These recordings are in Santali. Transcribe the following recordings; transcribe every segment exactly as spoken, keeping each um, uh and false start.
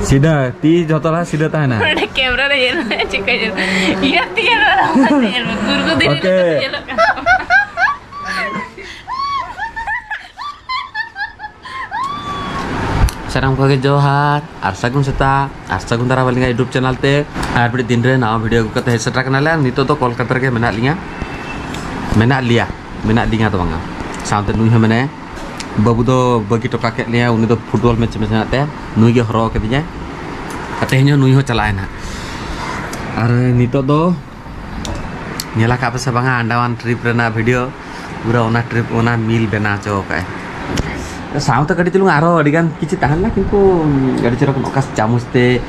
ᱥᱤᱫᱷᱟᱹ ᱛᱤ ᱡᱷᱚᱛᱚ ᱞᱟᱦᱟ ᱥᱤᱫᱷᱟᱹ ᱛᱟᱦᱮᱱᱟ᱾ ᱚᱸᱰᱮ ᱠᱮᱢᱨᱟ ᱨᱮ ᱧᱮᱞ ᱢᱮ, ᱪᱤᱠᱟᱹ ᱧᱮᱞ ᱢᱮ? ᱤᱭᱟᱹ ᱛᱤ ᱧᱮᱞ ᱢᱮ, ᱧᱮᱞ ᱢᱮ, ᱜᱩᱨᱜᱩ ᱫᱷᱤᱨᱤ ᱞᱮᱠᱟ ᱧᱮᱞᱚᱜ ᱠᱟᱱᱟ᱾ ᱥᱟᱱᱟᱢ ᱠᱚᱜᱮ ᱡᱚᱦᱟᱨ ᱟᱨ ᱥᱟᱹᱜᱩᱱ ᱥᱮᱛᱟᱜ ᱟᱨ ᱥᱟᱹᱜᱩᱱ ᱫᱟᱨᱟᱢ ᱟᱹᱞᱤᱧᱟᱜ YouTube ᱪᱮᱱᱮᱞ ᱛᱮ᱾ ᱟᱨ ᱢᱤᱫ ᱫᱤᱱ ᱨᱮ ᱱᱟᱣᱟ ᱵᱷᱤᱰᱤᱭᱳ ᱟᱹᱜᱩ ᱠᱟᱛᱮ ᱦᱮᱡ ᱥᱮᱴᱮᱨ ᱠᱟᱱᱟᱞᱮ᱾ ᱱᱤᱛᱚᱜ ᱫᱚ ᱠᱳᱞᱠᱟᱛᱟ ᱨᱮᱜᱮ ᱢᱮᱱᱟᱜ ᱞᱤᱧᱟ, ᱢᱮᱱᱟᱜ ᱞᱮᱭᱟ, ᱢᱮᱱᱟᱜ ᱞᱤᱧᱟ ᱫᱚ ᱵᱟᱝᱟ, ᱥᱟᱶᱛᱮ ᱱᱩᱭ ᱦᱚᱸ ᱢᱮᱱᱟᱭᱟ᱾ ᱵᱟᱹᱵᱩ ᱫᱚ ᱵᱟᱹᱜᱤ ᱦᱚᱴᱚ ᱠᱟᱜ ᱠᱮᱫ ᱞᱮᱭᱟ, ᱩᱱᱤ ᱫᱚ ᱯᱷᱩᱴᱵᱚᱞ ᱢᱮᱪ ᱢᱮᱱᱟᱜ ᱛᱟᱭᱟ, ᱱᱩᱭ ᱜᱮ ᱦᱚᱨᱦᱚ ᱠᱟᱫᱤᱧᱟᱭ᱾ ᱟᱨ ᱛᱮᱦᱮᱧ ᱦᱚᱸ ᱱᱩᱭ ᱦᱚᱸ ᱪᱟᱞᱟᱜ ᱟᱭ ᱱᱟᱦᱟᱜ᱾ ᱟᱨ ᱱᱤᱛᱚᱜ ᱫᱚ ᱧᱮᱞ ᱟᱠᱟᱫ ᱯᱮ ᱥᱮ ᱵᱟᱝᱟ ᱟᱱᱰᱟᱢᱟᱱ ᱴᱨᱤᱯ ᱨᱮᱱᱟᱜ ᱵᱷᱤᱰᱤᱭᱳ? ᱯᱩᱨᱟᱹ ᱚᱱᱟ ᱴᱨᱤᱯ, ᱚᱱᱟ ᱢᱤᱞ ᱵᱮᱱᱟᱣ ᱦᱚᱪᱚ ᱟᱠᱟᱫᱼᱟᱭ᱾ ᱥᱟᱶᱛᱮ ᱠᱟᱹᱴᱤᱡ ᱪᱩᱞᱩᱝ ᱟᱨᱦᱚᱸ ᱟᱹᱰᱤ ᱜᱟᱱ ᱠᱤᱪᱷᱩ ᱛᱟᱦᱮᱸ ᱞᱮᱱᱟ, ᱠᱤᱱᱛᱩ ᱟᱹᱰᱤ ᱪᱮᱦᱨᱟ ᱚᱠᱟ ᱪᱟᱢᱚᱪ ᱛᱮ,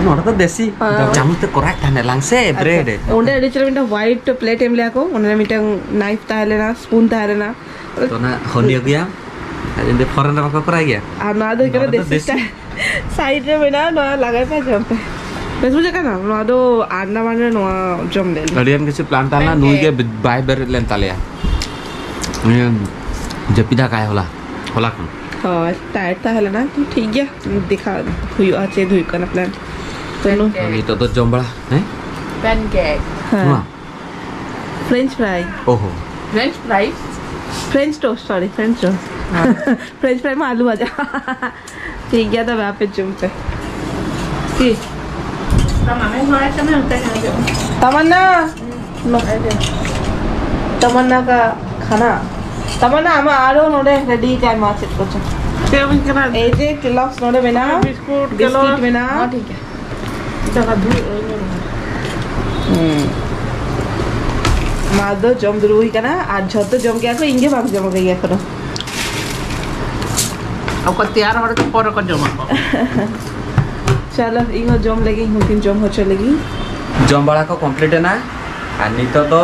ᱱᱚᱰᱮ ᱫᱚ ᱫᱮᱥᱤ ᱦᱮᱸ᱾ ᱪᱟᱢᱚᱪ ᱛᱮ ᱠᱚᱨᱟᱣᱮᱫ ᱛᱟᱦᱮᱱᱟ ᱞᱟᱝ ᱥᱮ ᱟᱪᱪᱷᱟ᱾ ᱵᱨᱮᱰ᱾ ᱚᱸᱰᱮ ᱟᱹᱰᱤ ᱪᱮᱦᱨᱟ ᱢᱤᱫᱴᱟᱝ ᱦᱚᱣᱟᱭᱤᱴ ᱯᱞᱮᱴ ᱮᱢ ᱞᱮᱭᱟ ᱠᱚ, ᱚᱸᱰᱮ ᱢᱤᱫᱴᱟᱝ ᱱᱟᱭᱤᱯ ᱛᱟᱦᱮᱸ ᱞᱮᱱᱟ, ᱥᱯᱩᱱ ᱛᱟᱦᱮᱸ ᱞᱮᱱᱟ᱾ ᱛᱚ ᱚᱱᱟ ᱦᱚᱸ ᱱᱤᱭᱟᱹ ᱟᱹᱜᱩᱭᱟ, ᱟᱨ ᱤᱧ ᱫᱚ ᱯᱷᱚᱨᱮᱱ ᱨᱮ ᱵᱟᱠᱚ ᱠᱚᱨᱟᱣ ᱜᱮᱭᱟ᱾ ᱟᱨ ᱱᱚᱣᱟ ᱫᱚ ᱦᱩᱭᱩᱜ ᱠᱟᱱᱟ ᱱᱚᱰᱮ ᱫᱚ ᱫᱮᱥᱤ ᱫᱮᱥᱤ᱾ ᱥᱴᱟᱭᱤᱞ᱾ ᱥᱟᱭᱤᱰ ᱨᱮ ᱢᱮᱱᱟᱜᱼᱟ, ᱱᱚᱣᱟ ᱞᱟᱜᱟᱭ ᱯᱮ, ᱡᱚᱢ ᱯᱮ᱾ ᱵᱮᱥ ᱵᱩᱡᱷᱟᱹᱜ ᱠᱟᱱᱟ? ᱱᱚᱣᱟ ᱫᱚ ᱟᱱᱰᱟᱢᱟᱱ ᱨᱮ ᱱᱚᱣᱟ ᱡᱚᱢ ᱞᱮᱫ ᱞᱮ᱾ ᱟᱹᱰᱤ ᱜᱟᱱ ᱠᱤᱪᱷᱩ ᱯᱞᱟᱱ ᱛᱟᱦᱮᱸ ᱞᱮᱱᱟ, ᱱᱩᱭ ᱜᱮ ᱵᱟᱭ ᱵᱮᱨᱮᱫ ᱞᱮᱱ ᱛᱟᱞᱮᱭᱟ᱾ ᱩᱱᱤ ᱡᱟᱹᱯᱤᱫ ᱟᱠᱟᱭ ᱦᱚᱞᱟ, ᱦᱚᱞᱟ ᱠᱷᱚᱱ᱾ ᱦᱳᱭ, ᱴᱟᱭᱟᱨᱰ ᱛᱟᱦᱮᱸ ᱞᱮᱱᱟ᱾ ᱴᱷᱤᱠ ᱜᱮᱭᱟ, ᱫᱮᱠᱷᱟ ᱦᱩᱭᱩᱜᱼᱟ ᱪᱮᱫ ᱦᱩᱭᱩᱜ ᱠᱟᱱᱟ ᱯᱞᱟᱱ᱾ ᱛᱚ ᱱᱩ- ᱯᱮᱱᱠᱮᱠ᱾ ᱱᱤᱛᱚᱜ ᱫᱚ ᱡᱚᱢ ᱵᱟᱲᱟ, ᱦᱮᱸ? ᱯᱮᱱᱠᱮᱠ᱾ ᱦᱮᱸ᱾ ᱱᱚᱣᱟ? ᱯᱷᱨᱮᱧᱪ ᱯᱷᱨᱟᱭ᱾ ᱳᱦᱳ᱾ ᱯᱷᱨᱮᱧᱪ ᱯᱷᱨᱟᱭ? ᱯᱷᱨᱮᱧᱪ ᱴᱳᱥᱴ, ᱥᱚᱨᱤ, ᱯᱷᱨᱮᱧᱪ ᱴᱳᱥᱴ᱾ ᱦᱮᱸ᱾ ᱯᱷᱨᱮᱧᱪ ᱯᱷᱨᱟᱭ ᱢᱟ ᱟᱞᱩ ᱵᱷᱟᱡᱟ᱾ ᱴᱷᱤᱠ ᱜᱮᱭᱟ, ᱛᱚᱵᱮ ᱟᱯᱮ ᱡᱚᱢ ᱯᱮ᱾ ᱠᱤ? ᱛᱟᱢᱟᱱᱱᱟ᱾ ᱛᱟᱢᱟᱱᱱᱟ ᱠᱟ ᱠᱷᱟᱱᱟ᱾ ᱛᱟᱢᱟᱱᱱᱟ, ᱟᱢᱟᱜ ᱟᱨᱚ ᱱᱚᱰᱮ ᱨᱮᱰᱤ ᱠᱟᱭ ᱢᱟ, ᱪᱮᱫ ᱠᱚᱪᱚ᱾ ᱪᱮᱫ ᱮᱢ ᱠᱟᱱᱟ? ᱮᱭ ᱡᱮ ᱠᱮᱞᱚᱜᱥ ᱱᱚᱰᱮ ᱢᱮᱱᱟᱜᱼᱟ᱾ Biscuit, biscuit Kellogg's. ᱢᱮᱱᱟᱜᱼᱟ᱾ ᱦᱚᱸ, ᱴᱷᱤᱠ ᱜᱮᱭᱟ᱾ ᱫᱟᱠᱟ ᱫᱷᱩᱨ᱾ ᱦᱩᱸ᱾ ᱢᱟ ᱫᱚ ᱡᱚᱢ ᱫᱩᱲᱩᱵ ᱦᱩᱭ ᱠᱟᱱᱟ, ᱟᱨ ᱡᱷᱚᱛᱚ ᱡᱚᱢ ᱠᱮᱜᱼᱟ ᱠᱚ, ᱤᱧ ᱜᱮ ᱵᱟᱝ ᱡᱚᱢ ᱠᱟᱜ ᱜᱮᱭᱟ ᱮᱠᱷᱚᱱᱳ᱾ ᱚᱠᱚᱭ ᱛᱮᱭᱟᱨ ᱦᱚᱲ ᱫᱚ ᱯᱚᱨᱮ ᱠᱚ ᱡᱚᱢᱟ ᱠᱚ᱾ ᱪᱚᱞᱚ, ᱤᱧ ᱦᱚᱸ ᱡᱚᱢ ᱞᱮᱜᱤᱧ, ᱩᱱᱠᱤᱱ ᱡᱚᱢ ᱦᱚᱪᱚ ᱞᱮᱜᱤᱧ᱾ ᱡᱚᱢ ᱵᱟᱲᱟ ᱠᱚ ᱠᱚᱢᱯᱞᱤᱴ ᱮᱱᱟ, ᱟᱨ ᱱᱤᱛᱚᱜ ᱫᱚ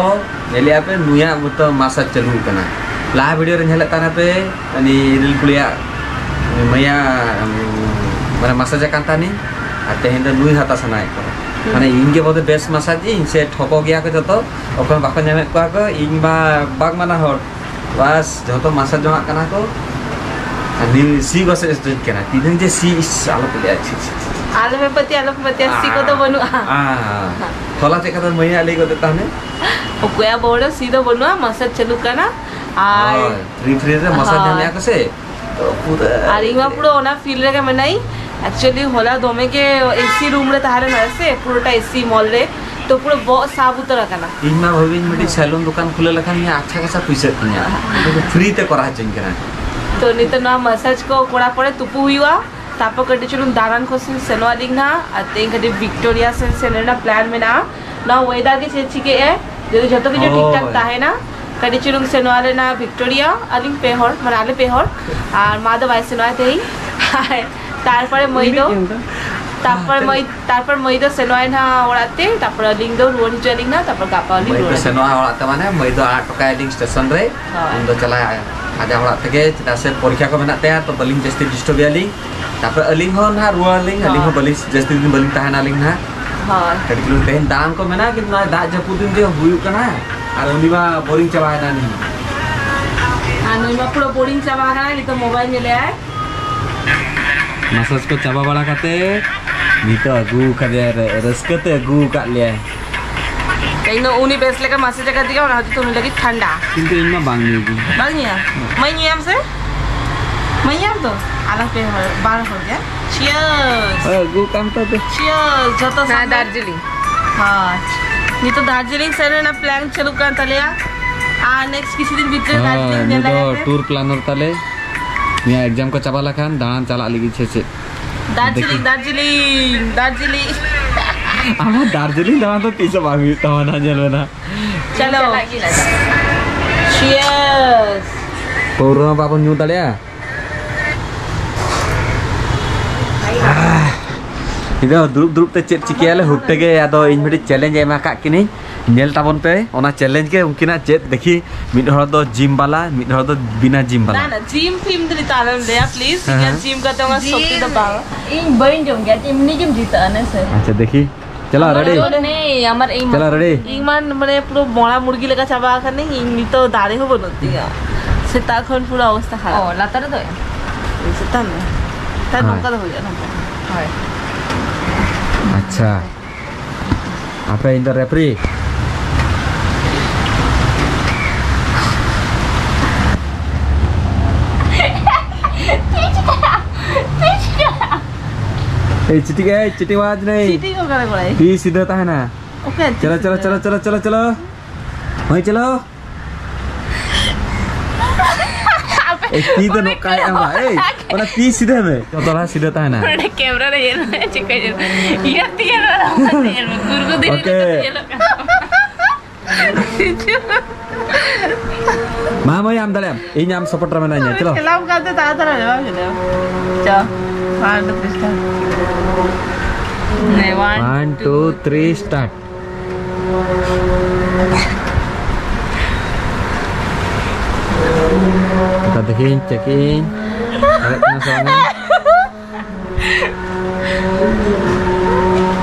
ᱧᱮᱞᱮᱜᱼᱟ ᱯᱮ ᱱᱩᱭᱟᱜ ᱢᱚᱛᱚ ᱢᱟᱥᱟᱡᱽ ᱪᱟᱹᱞᱩ ᱠᱟᱱᱟ᱾ ᱞᱟᱦᱟ ᱵᱷᱤᱰᱤᱭᱳ ᱨᱮ ᱧᱮᱞᱮᱫ ᱛᱟᱦᱮᱱᱟ ᱯᱮ, ᱩᱱᱤ ᱨᱤᱞ ᱠᱩᱲᱤᱭᱟᱜ ᱢᱟᱭᱟ, ᱢᱟᱱᱮ ᱢᱟᱥᱟᱡᱽ ᱟᱠᱟᱱ ᱛᱟᱦᱮᱱᱤᱧ, ᱟᱨ ᱛᱮᱦᱮᱧ ᱫᱚ ᱱᱩᱭ ᱦᱟᱛᱟ ᱥᱟᱱᱟᱭᱮᱫ ᱠᱚᱣᱟ᱾ ᱦᱩᱸ᱾ ᱢᱟᱱᱮ ᱤᱧ ᱜᱮ ᱵᱚᱞᱮ ᱵᱮᱥ ᱢᱟᱥᱟᱡᱽ ᱤᱧ ᱥᱮ ᱴᱷᱚᱠᱚ ᱜᱮᱭᱟ ᱠᱚ ᱡᱚᱛᱚ, ᱚᱠᱚᱭ ᱵᱟᱠᱚ ᱧᱟᱢᱮᱫ ᱠᱚᱣᱟ ᱠᱚ, ᱤᱧ ᱢᱟ ᱵᱟᱝ ᱢᱟᱱᱟ ᱦᱚᱲ᱾ ᱵᱟᱥ, ᱡᱚᱛᱚ ᱢᱟᱥᱟᱡᱽ ᱡᱚᱝᱟᱜ ᱠᱟᱱᱟ ᱠᱚ᱾ ᱟᱹᱰᱤ ᱥᱤ ᱜᱚᱥᱮ ᱥᱴᱮᱡ ᱠᱟᱱᱟ, ᱛᱤᱱᱟᱹᱝ ᱡᱮ ᱥᱤ, ᱤᱥ, ᱟᱞᱚ ᱯᱮ ᱞᱟᱹᱭᱟ, ᱪᱷᱤ, ᱪᱷᱤ, ᱪᱷᱤ᱾ ᱟᱞᱚᱯᱮ ᱯᱟᱹᱛᱭᱟᱹᱜ, ᱟᱞᱚᱯᱮ ᱯᱟᱹᱛᱭᱟᱹᱜ, ᱥᱤ ᱠᱚᱫᱚ ᱵᱟᱹᱱᱩᱜᱼᱟ᱾ ᱟᱸ, ᱦᱚᱞᱟ ᱪᱮᱫ ᱠᱟᱛᱷᱟ ᱢᱟᱹᱭᱟᱜ ᱞᱟᱹᱭ ᱜᱚᱫ ᱛᱟᱦᱮᱱᱟ? ᱚᱠᱚᱭᱟᱜ ᱵᱚᱦᱚᱜ ᱨᱮ ᱥᱤ ᱫᱚ ᱵᱟᱹᱱᱩᱜᱼᱟ, ᱢᱟᱥᱟᱡᱽ ᱪᱟᱹᱞᱩᱜ ᱠᱟᱱᱟ᱾ ᱟᱨ ᱦᱳᱭ, free free ᱨᱮ ᱢᱟᱥᱟᱡᱽ ᱦᱳᱭ᱾ ᱧᱟᱢᱮᱫᱼᱟ ᱠᱚ ᱥᱮ, ᱛᱚ ᱯᱩᱨᱟᱹ ᱟᱨ ᱤᱧ ᱢᱟ ᱯᱩᱨᱟᱹ ᱚᱱᱟ ᱯᱷᱤᱞ ᱨᱮᱜᱮ ᱢᱮᱱᱟᱹᱧ᱾ Actually ᱦᱚᱞᱟ ᱫᱚᱢᱮ ᱜᱮ ᱮᱥᱤ ᱨᱩᱢ ᱨᱮ ᱛᱟᱦᱮᱸ ᱞᱮᱱᱟ ᱥᱮ, ᱯᱩᱨᱟᱹᱴᱟ ᱮᱥᱤ ᱢᱚᱞ ᱨᱮ, ᱛᱚ ᱯᱩᱨᱟᱹ ᱵᱚᱦᱚᱜ ᱥᱟᱵ ᱩᱛᱟᱹᱨ ᱟᱠᱟᱱᱟ᱾ ᱤᱧ ᱢᱟ ᱵᱷᱟᱵᱤᱧ ᱢᱤᱫᱴᱤᱡ ᱦᱳᱭ᱾ ᱥᱮᱞᱩᱱ ᱫᱚᱠᱟᱱ ᱠᱷᱩᱞᱟᱹᱣ ᱞᱮᱠᱷᱟᱱ ᱤᱧᱟᱹᱜ ᱟᱪᱪᱷᱟ ᱠᱟᱪᱷᱟ ᱯᱩᱭᱥᱟᱹᱜ ᱛᱤᱧᱟ, ᱯᱷᱨᱤ ᱛᱮ ᱠᱚᱨᱟᱣ ᱦᱚᱪᱚᱧ ᱠᱟᱱᱟ᱾ ᱛᱚ ᱱᱤᱛᱚᱜ ᱱᱚᱣᱟ ᱢᱟᱥᱟᱡᱽ ᱠᱚ ᱠᱚᱨᱟᱣ ᱯᱚᱨᱮ ᱛᱩᱯᱩ ᱦᱩᱭᱩᱜᱼᱟ, ᱛᱟᱨᱯᱚᱨ ᱠᱟᱹᱴᱤᱡ ᱪᱩᱞᱩᱝ ᱫᱟᱬᱟᱱ ᱠᱚ ᱥᱮᱱ ᱥᱮᱱᱚᱜ ᱟᱹᱞᱤᱧ ᱱᱟᱦᱟᱜ, ᱟᱨ ᱛᱮᱦᱮᱧ ᱠᱟᱹᱴᱤᱡ ᱵᱷᱤᱠᱴᱳᱨᱤᱭᱟ ᱥᱮᱱ ᱥᱮᱱ ᱨᱮᱱᱟᱜ ᱯᱞᱟᱱ ᱢᱮᱱᱟᱜᱼᱟ᱾ ᱱᱚᱣᱟ ᱳᱭᱮᱫᱟᱨ ᱜᱮ ᱪᱮᱫ ᱪᱤᱠᱟᱹᱜᱼᱟ, ᱡᱩᱫᱤ ᱡᱷᱚᱛᱚ ᱠᱤᱪᱷᱩ ᱴᱷᱤᱠ ᱴᱷᱟᱠ ᱦᱳᱭ᱾ ᱛᱟᱦᱮᱱᱟ, ᱠᱟᱹᱴᱤᱡ ᱪᱩᱞᱩᱝ ᱥᱮᱱᱚᱜ ᱟᱞᱮ ᱱᱟ ᱵᱷᱤᱠᱴᱳᱨᱤᱭᱟ, ᱟᱹᱞᱤᱧ ᱯᱮ ᱦᱚᱲ, ᱢᱟᱱᱮ ᱟᱞᱮ ᱯᱮ ᱦᱚᱲ, ᱟᱨ ᱢᱟ ᱫᱚ ᱵᱟᱭ ᱥᱮᱱᱚᱜᱼᱟ ᱛᱮᱦᱮᱧ᱾ ᱟᱨ ᱛᱟᱨᱯᱚᱨᱮ ᱢᱟᱹᱭ ᱫᱚ, ᱛᱟᱨᱯᱚᱨ ᱢᱟᱹᱭ, ᱛᱟᱨᱯᱚᱨ ᱢᱟᱹᱭ ᱫᱚ ᱥᱮᱱᱚᱜᱼᱟᱭ ᱱᱟᱦᱟᱜ ᱚᱲᱟᱜ ᱛᱮ, ᱛᱟᱨᱯᱚᱨ ᱟᱹᱞᱤᱧ ᱫᱚ ᱨᱩᱣᱟᱹᱲ ᱦᱤᱡᱩᱜ ᱟᱹᱞᱤᱧ ᱱᱟᱦᱟᱜ, ᱛᱟᱨᱯᱚᱨ ᱜᱟᱯᱟ ᱟᱹᱞᱤᱧ ᱢᱟᱹᱭ ᱫᱚ ᱨᱩᱣᱟᱹᱲ ᱟᱹᱞᱤᱧ᱾ ᱥᱮᱱᱚᱜᱼᱟ ᱚᱲᱟᱜ ᱛᱮ, ᱢᱟᱱᱮ ᱢᱟᱹᱭ ᱫᱚ ᱟᱲᱟᱜ ᱦᱚᱴᱚ ᱠᱟᱭᱟᱞᱤᱧ ᱥᱴᱮᱥᱚᱱ ᱨᱮ, ᱦᱳᱭ᱾ ᱩᱱ ᱫᱚ ᱪᱟᱞᱟᱜᱼᱟᱭ ᱟᱡᱟᱜ ᱚᱲᱟᱜ ᱛᱮᱜᱮ, ᱪᱮᱫᱟᱜ ᱥᱮ ᱯᱚᱨᱤᱠᱠᱷᱟ ᱠᱚ ᱢᱮᱱᱟᱜ ᱛᱟᱭᱟ, ᱛᱚ ᱵᱟᱹᱞᱤᱧ ᱡᱟᱹᱥᱛᱤ ᱰᱤᱥᱴᱟᱨᱵ ᱮᱭᱟ ᱞᱤᱧ᱾ ᱛᱟᱨᱯᱚᱨ ᱟᱹᱞᱤᱧ ᱦᱚᱸ ᱱᱟᱦᱟᱜ ᱨᱩᱣᱟᱹᱲ ᱟᱹᱞᱤᱧ, ᱟᱹᱞᱤᱧ ᱦᱚᱸ ᱦᱳᱭ᱾ ᱵᱟᱹᱞᱤᱧ ᱡᱟᱹᱥᱛᱤ ᱫᱤᱱ ᱵᱟᱹᱞᱤᱧ ᱛᱟᱦᱮᱱᱟ ᱟᱹᱞᱤᱧ ᱱᱟᱦᱟᱜ᱾ ᱦᱳᱭ᱾ ᱠᱟᱹᱴᱤᱡ ᱪᱩᱞᱩᱝ ᱛᱮᱦᱮᱧ ᱫᱟᱬᱟᱱ ᱠᱚ ᱢᱮᱱᱟᱜᱼᱟ, ᱠᱤᱱᱛᱩ ᱱᱚᱜᱼᱚᱭ ᱫᱟᱜ ᱡᱟᱹᱯᱩᱫ ᱫᱤᱱ ᱡᱮ ᱦᱩᱭᱩᱜ ᱠᱟᱱᱟ, ᱟᱨ ᱩᱱᱤ ᱢᱟ ᱵᱳᱨᱤᱝ ᱪᱟᱵᱟᱭᱮᱱᱟ ᱩᱱᱤ ᱢᱟ᱾ ᱟᱨ ᱱᱩᱭ ᱢᱟ ᱯᱩᱨᱟᱹ ᱵᱳᱨᱤᱝ ᱪᱟᱵᱟ ᱟᱠᱟᱱᱟᱭ, ᱱᱤᱛᱚᱜ ᱢᱳᱵᱟᱭᱤᱞ ᱧᱮᱞᱮᱜᱼᱟᱭ᱾ ᱢᱟᱥᱟᱡᱽ ᱠᱚ ᱪᱟᱵᱟ ᱵᱟᱲᱟ ᱠᱟᱛᱮ ᱱᱤᱛᱚᱜ ᱟᱹᱜᱩ ᱠᱟᱫᱮᱭᱟ ᱨᱮ, ᱨᱟᱹᱥᱠᱟᱹ ᱛᱮ ᱟᱹᱜᱩ ᱟᱠᱟᱫ ᱞᱮᱭᱟᱭ᱾ ᱤᱧ ᱫᱚ ᱩᱱᱤ ᱵᱮᱥ ᱞᱮᱠᱟ ᱢᱟᱥᱟᱡᱽ ᱟᱠᱟᱫᱮᱭᱟ, ᱚᱱᱟ ᱦᱚᱛᱮᱡ ᱛᱮ ᱩᱱᱤ ᱞᱟᱹᱜᱤᱫ ᱴᱷᱟᱱᱰᱟ᱾ ᱠᱤᱱᱛᱩ ᱤᱧ ᱢᱟ ᱵᱟᱝ ᱧᱩᱭ ᱜᱤᱧ᱾ ᱵᱟᱝ ᱧᱩᱭᱟᱢ? ᱢᱟᱹᱭ ᱧᱩᱭᱟᱢ ᱥᱮ? ᱢᱟᱹᱭ ᱧᱩᱭᱟᱢ ᱛᱚ? ᱟᱞᱟᱝ ᱯᱮ ᱦᱚᱲ, ᱵᱟᱨ ᱦᱚᱲ ᱜᱮ᱾ Cheers! ᱦᱳᱭ, ᱟᱹᱜᱩ ᱠᱟᱢ ᱛᱚ ᱫᱮ᱾ Cheers! ᱡᱚᱛᱚ ᱦᱮᱸ, ᱥᱟᱢᱱᱮ᱾ ᱫᱟᱨᱡᱤᱞᱤᱝ᱾ ᱦᱳᱭ᱾ ᱱᱤᱛᱚᱜ ᱫᱟᱨᱡᱤᱞᱤᱝ ᱥᱮᱱ ᱨᱮᱱᱟᱜ ᱯᱞᱟᱱ ᱪᱟᱹᱞᱩᱜ ᱠᱟᱱ ᱛᱟᱞᱮᱭᱟ᱾ ᱟᱨ ᱱᱮᱠᱥᱴ ᱠᱤᱪᱷᱩ ᱫᱤᱱ ᱵᱷᱤᱛᱨᱤ ᱦᱳᱭ, ᱫᱟᱨᱡᱤᱞᱤᱝ ᱱᱩᱭ ᱧᱮᱞ ᱫᱚ ᱞᱟᱜᱟᱜ ᱯᱮ᱾ ᱴᱩᱨ ᱯᱞᱟᱱᱟᱨ ᱛᱟᱞᱮ᱾ ᱱᱤᱭᱟᱹ ᱮᱠᱡᱟᱢ ᱠᱚ ᱪᱟᱵᱟ ᱞᱮᱠᱷᱟᱱ ᱫᱟᱬᱟᱱ ᱪᱟᱞᱟᱜ ᱞᱟᱹᱜᱤᱫ ᱥᱮ ᱪᱮᱫ? ᱫᱟᱨᱡᱤᱞᱤᱝ, ᱫᱮᱠᱷᱤ᱾ ᱫᱟᱨᱡᱤᱞᱤᱝ, ᱫᱟᱨᱡᱤᱞᱤᱝ᱾ ᱟᱢᱟᱜ ᱫᱟᱨᱡᱤᱞᱤᱝ ᱫᱟᱬᱟᱱ ᱫᱚ ᱛᱤᱥ ᱦᱚᱸ ᱵᱟᱝ ᱦᱩᱭᱩᱜ ᱛᱟᱢᱟ ᱱᱟᱦᱟᱜ, ᱧᱮᱞ ᱢᱮ ᱱᱟᱦᱟᱜ᱾ ᱪᱚᱞᱚ᱾ ᱪᱟᱞᱟᱜ ᱜᱮ ᱞᱟᱜᱟᱜᱼᱟ᱾ Cheers᱾ ᱯᱟᱹᱣᱨᱟᱹ ᱦᱚᱸ ᱵᱟᱵᱚᱱ ᱧᱩ ᱫᱟᱲᱮᱭᱟᱜᱼᱟ᱾ ᱤᱧ ᱫᱚ ᱫᱩᱲᱩᱵ ᱫᱩᱲᱩᱵ ᱛᱮ ᱪᱮᱫ ᱪᱤᱠᱟᱹᱭᱟᱞᱮ ᱦᱩᱴ ᱛᱮᱜᱮ, ᱟᱫᱚ ᱤᱧ ᱢᱤᱫᱴᱤᱡ ᱪᱮᱞᱮᱧᱡᱽ ᱮᱢ ᱟᱠᱟᱫ ᱠᱤᱱᱟᱹᱧ, ᱧᱮᱞ ᱛᱟᱵᱚᱱ ᱯᱮ ᱚᱱᱟ ᱪᱮᱞᱮᱧᱡᱽ ᱜᱮ ᱩᱱᱠᱤᱱᱟᱜ ᱪᱮᱫ, ᱫᱮᱠᱷᱤ ᱢᱤᱫ ᱦᱚᱲ ᱫᱚ ᱡᱤᱢ ᱵᱟᱞᱟ, ᱢᱤᱫ ᱦᱚᱲ ᱫᱚ ᱵᱤᱱᱟ ᱡᱤᱢ ᱵᱟᱞᱟ᱾ ᱱᱟ, ᱱᱟ, ᱡᱤᱢ ᱯᱷᱤᱢ ᱫᱚ ᱱᱤᱛᱚᱜ ᱟᱞᱚᱢ ᱞᱟᱹᱭᱟ, please᱾ ᱦᱮᱸ, ᱤᱧᱟᱹᱜ ᱦᱮᱸ᱾ ᱡᱤᱢ ᱠᱟᱛᱮ ᱚᱱᱟ ᱥᱚᱠᱛᱤ ᱫᱚ ᱡᱤᱢ ᱵᱟᱝ᱾ ᱤᱧ ᱵᱟᱹᱧ ᱡᱚᱢ ᱜᱮᱭᱟ, ᱮᱢᱱᱤ ᱜᱮᱢ ᱡᱤᱛᱟᱹᱜᱼᱟ, ᱱᱮ ᱥᱮ? ᱟᱪᱪᱷᱟ, ᱫᱮᱠᱷᱤ᱾ ᱪᱟᱞᱟᱣ, ᱨᱮᱰᱤ? ᱪᱟᱞᱟᱣ, ᱨᱮᱰᱤ? ᱤᱧ ᱢᱟ ᱢᱟᱱᱮ ᱯᱩᱨᱟᱹ ᱢᱚᱲᱟ ᱢᱩᱨᱜᱤ ᱞᱮᱠᱟ ᱪᱟᱵᱟ ᱟᱠᱟᱱᱟᱹᱧ, ᱤᱧ ᱱᱤᱛᱚᱜ ᱫᱟᱲᱮ ᱦᱚᱸ ᱵᱟᱹᱱᱩᱜ ᱛᱤᱧᱟ᱾ ᱥᱮᱛᱟᱜ ᱠᱷᱚᱱ ᱯᱩᱨᱟᱹ ᱚᱵᱚᱥᱛᱟ ᱠᱷᱟᱨᱟᱯ᱾ ᱚ, ᱞᱟᱛᱟᱨ ᱨᱮᱫᱚ ᱮᱢ? ᱪᱮᱛᱟᱱ ᱨᱮ᱾ ᱛᱟᱦᱞᱮ ᱦᱳᱭ᱾ ᱱᱚᱝᱠᱟ ᱫᱚ ᱦᱩᱭᱩᱜᱼᱟ, ᱱᱚᱝᱠᱟ᱾ ᱦᱳᱭ᱾ ᱟᱪᱪᱷᱟ᱾ ᱟᱯᱮ ᱤᱧ ᱫᱚ ᱨᱮᱯᱷᱨᱤ᱾ ᱮᱭ ᱪᱤᱴᱤᱝ, ᱮᱭ ᱪᱤᱴᱤᱝ ᱵᱟᱡᱽ ᱱᱮᱭ᱾ ᱪᱤᱴᱤᱝ ᱚᱠᱟᱨᱮ ᱠᱚᱲᱟᱭ? ᱛᱤ ᱥᱤᱫᱷᱟᱹ ᱛᱟᱦᱮᱱᱟ᱾ ᱚᱠᱟᱨᱮ ᱛᱤ ᱪᱚᱞᱚ, ᱪᱚᱞᱚ, ᱥᱤᱫᱷᱟᱹ? ᱪᱚᱞᱚ, ᱪᱚᱞᱚ, ᱪᱚᱞᱚ, ᱪᱚᱞᱚ᱾ ᱦᱳᱭ, ᱪᱚᱞᱚ᱾ ᱟᱯᱮ ᱮᱭ, ᱛᱤ ᱫᱚ ᱚᱱᱮ ᱱᱚᱝᱠᱟᱭ ᱠᱚ ᱮᱢᱟ᱾ ᱮᱭ, ᱚᱱᱟ ᱛᱤ ᱥᱤᱫᱷᱟᱹ ᱢᱮ᱾ ᱡᱚᱛᱚ ᱞᱟᱦᱟ ᱥᱤᱫᱷᱟᱹ ᱛᱟᱦᱮᱱᱟ᱾ ᱱᱚᱰᱮ ᱠᱮᱢᱨᱟ ᱨᱮ ᱧᱮᱞ ᱢᱮ, ᱪᱮᱫ ᱠᱚ ᱧᱮᱞ ᱢᱮ᱾ ᱤᱭᱟᱹ ᱛᱤ ᱧᱮᱞ ᱢᱮ, ᱧᱮᱞ ᱢᱮ᱾ ᱜᱩᱨᱜᱩ ᱫᱷᱤᱨᱤ ᱞᱮᱠᱟ ᱛᱮ ᱧᱮᱞᱚᱜ ᱠᱟᱱᱟ᱾ ᱢᱟ ᱢᱟᱹᱭ, ᱟᱢ ᱫᱟᱲᱮᱭᱟᱜ ᱟᱢ᱾ ᱤᱧ ᱟᱢ ᱥᱟᱯᱳᱨᱴ ᱨᱮ ᱢᱮᱱᱟᱧᱟ᱾ ᱪᱚᱞᱚ᱾ ᱠᱷᱮᱞᱟᱣ ᱠᱟᱛᱮ ᱛᱟᱲᱟᱛᱟᱲᱤ ᱵᱟᱝ ᱪᱚᱞᱚ᱾ ᱪᱚ᱾ ᱦᱟᱸᱰ ᱯᱤᱥᱴᱟ᱾ ᱱᱮ, one, one, two, two, three, three, start. ᱚᱱᱠᱟ ᱫᱮᱠᱷᱮᱧ, ᱪᱮᱠᱤᱧ᱾ ᱫᱟᱲᱮᱭᱟᱜ ᱠᱟᱱᱟ ᱥᱮ ᱵᱟᱝᱟ?